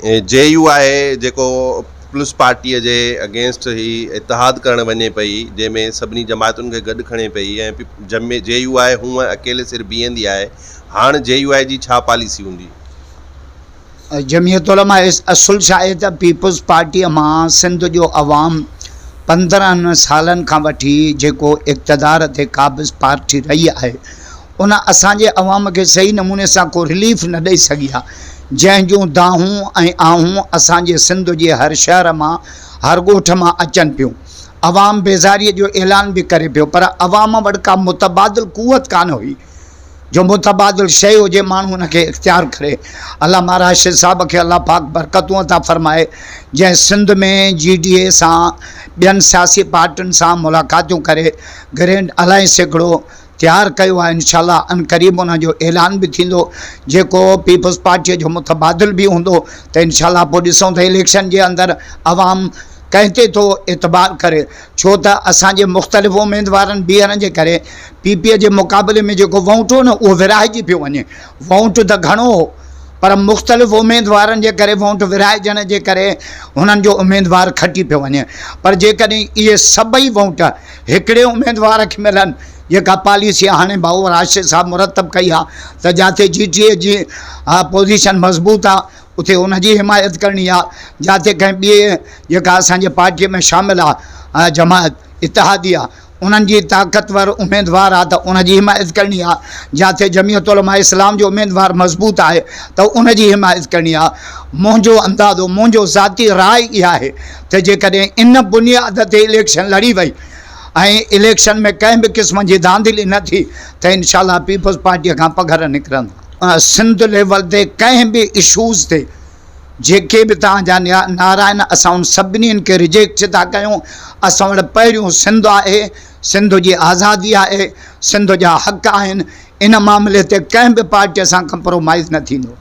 جي يو آء جيڪو پيپلز پارٽيء جي اگينسٽ هي اتحاد ڪرڻ وڃي پئي جنهن ۾ سڀني جماعتن کي گڏ کڻي پئي ۽ جي يو آء هونء اڪيلي سر بيهندي آهي هاڻ جي يو آء جي ڇا پاليسي هوندي؟ جمعيت علماء اصل ڇا آهي ته پيپلز پارٽيء مان سنڌ جو عوام 15 سالن کان وٺي جيڪو اقتدار تي قابض پارٽي رهي آهي ان اسان جي عوام کي صحيح نموني سان ڪو رليف نه ڏئي سگهي آ جنهن جون دانهون ۽ آهون اسان جي سنڌ جي هر شهر مان هر ڳوٺ مان اچن پيون. عوام بيزاريء جو اعلان به ڪري پيو پر عوام وٽ ڪا متبادل قوت ڪانه هئي جو متبادل شيء هجي ماڻهو ان کي اختيار ڪري. علامه راشد صاحب کي الله پاڪ برڪتون عطا فرمائي جنهن سنڌ ۾ جي ڊي اي سان ٻين سياسي پارٽين سان ملاقاتيون ڪري گرينڊ الائنس هڪڙو تيار ڪيو آهي انشاء الله عنقريب ان جو اعلان به ٿيندو جيڪو پيپلز پارٽيء جو متبادل به هوندو ته انشاء الله پوء ڏسون ته اليڪشن جي اندر عوام ڪنهن تي ٿو اعتبار ڪري ڇو ته اسان جي مختلف اميدوارن بيهڻ جي ڪري پي پي جي مقابلي ۾ جيڪو وونٽ هو نه اهو ورهائجي پيو وڃي وونٽ ته گهڻو هو پر مختلف اميدوارن جي ڪري وونٽ ورهائجڻ جي ڪري هنن جو اميدوار کٽي پيو وڃي پر جيڪڏهن اهي سڀئي وونٽ هڪڙي اميدوار کي ملن جيڪا پاليسي هاڻي ڀائو راشد صاحب مرتب ڪئي آ ته جاتي جي ٽي اي جي پوزيشن مضبوط آ اتي ان جي حمايت ڪرڻي آ جاتي ڪنهن ٻي جيڪا اسان جي پارٽي ۾ شامل آ جماعت اتحادي آ انهن جي طاقتور اميدوار آ ته ان جي حمايت ڪرڻي آ جاتي جميعت علماء اسلام جو اميدوار مضبوط آهي ته ان جي حمايت ڪرڻي آ منهنجو اندازو منهنجو ذاتي راء اها آهي ته جيڪڏهن ان بنياد تي اليڪشن لڙي وئي ۽ اليڪشن ۾ ڪنهن به قسم جي ڌانڌلي نه ٿي ته انشاء الله پيپلز پارٽيء کان پگهر نڪرندا. سنڌ ليول تي ڪنهن به اشوز تي جيڪي به توهان جا نعرا آهن اسان ان سڀني کي رجيڪٽ ٿا ڪيون. اسان وٽ پهريون سنڌ آهي، سنڌ جي آزادي آهي، سنڌ جا حق آهن، ان معاملي تي ڪنهن به پارٽيء سان ڪمپرومائيز نه ٿيندو.